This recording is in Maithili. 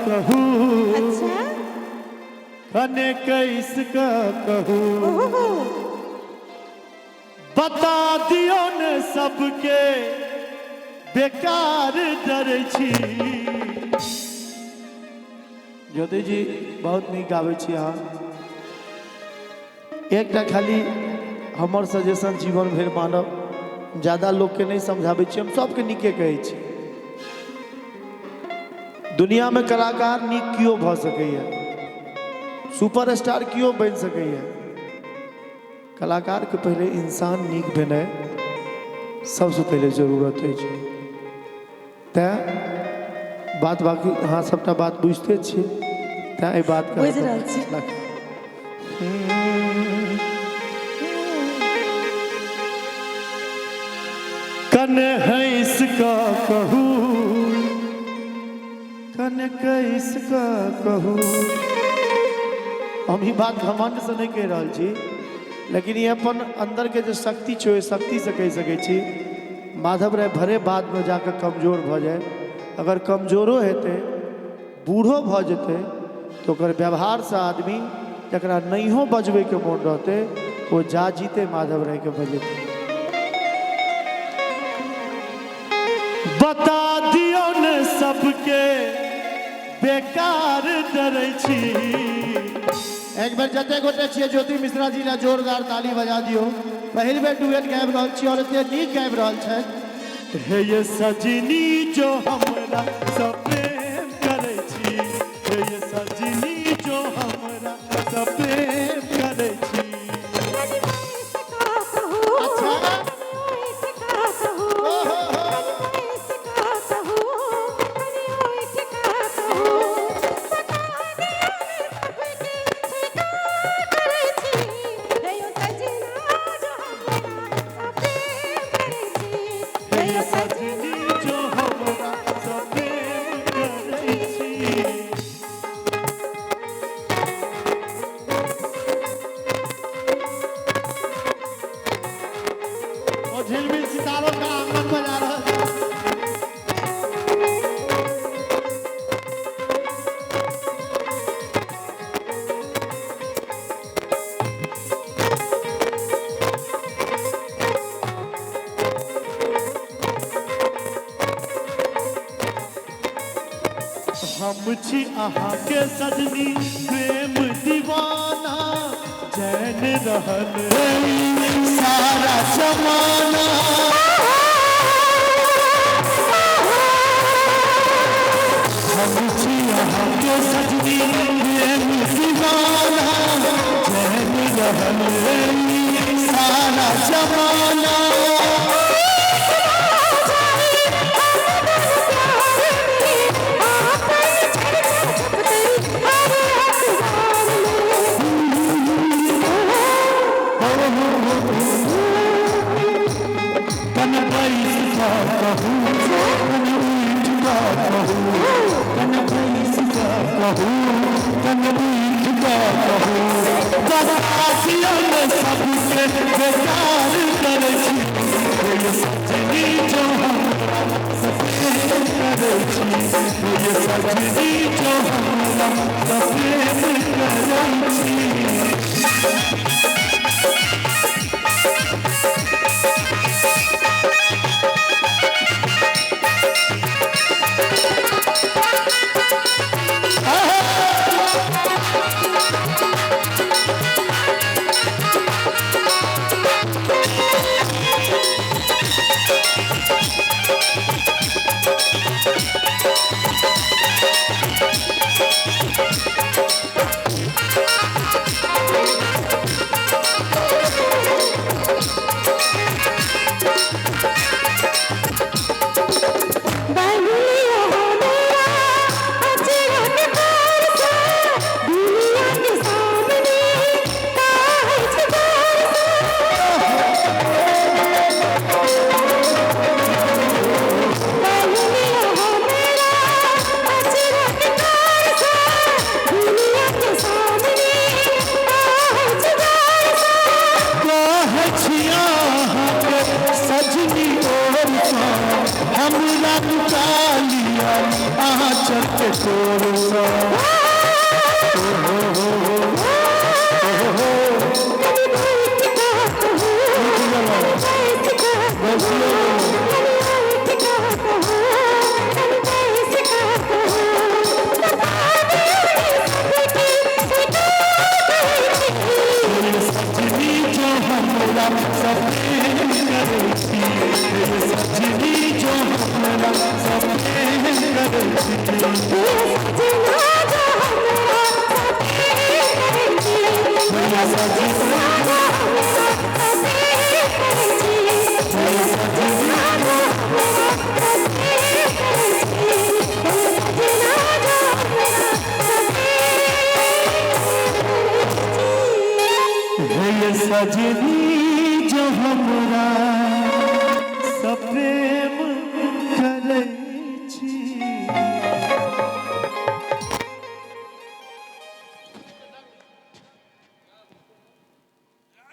कहू। अच्छा। कने कैस का कहू। ओहो। बता दियो ने सबके बेकार डरै छी। ज्योति जी बहुत नीक गाबै छी अहाँ। एकटा खाली हमर सजेशन जीवन भरि मानब, ज्यादा लोकके नहि समझाबै छी हम, सबके नीके कहै छी। दुनियामे कलाकार नीक केओ भऽ सकैए, सुपर स्टार केओ बनि सकैए, कलाकारके पहिले इंसान नीक भेनाइ सबसँ पहिले जरूरत अछि। तैँ बात बाकी अहाँ सबटा बात बुझिते छी, तैँ एहि बातके बुझि रहल छी। कने हँसि कऽ कहू, कने कसि कऽ कहू। हम ई बात घमण्डसँ नहि कहि रहल छी, लेकिन ई अपन अन्दरके जे शक्ति छै ओहि शक्तिसँ कहि सकै छी। माधव राय भरे बादमे जाकऽ कमजोर भऽ जाय, अगर कमजोरो हेतै, बूढ़ो भऽ जेतै, तऽ ओकर व्यवहारसँ आदमी जकरा नहियो बजबैके मोन रहतै ओ जा जीते माधव रायके बजेतै। बता दियौ ने सबके बेकार डरै छी। एक बेर जते गोटे छियै ज्योति मिश्रा जी ला जोरदार ताली बजा दियौ। पहिल बेर डुएट गाबि रहल छी और एते नीक गाबि रहल छथि। हे ये सजनी जो हमरा सँ प्रेम करै छी, हे ये सजनी जो हमरा सँ प्रेम करै छी। अच्छा। ओहो हो। हे ये सजनी जो हमरा सँ प्रेम करै छी। ओ झिलमिल सितारों का आंगन बजा रहल छै। हम छी अहाँके सजनी प्रेम दीवाना, चैन रहल सारा जमाना। हम छी अहाँके सजनी प्रेम दीवाना, चैन रहल सारा जमाना। तन बैस कऽ कहू, तन उठि कऽ कहू, तन बैस कऽ कहू, तन उठि कऽ कहू। बता दियौ ने सबके बेकार करै छी, हे सजनी जो हमरा सँ प्रेम करै छी, हे सजनी जो हमरा सँ प्रेम करै छी। के कोरसँ। सजनी जो हमरा सब प्रेम करै छी, सजनी जो हमरा सब प्रेम करै छी। हे सजनी।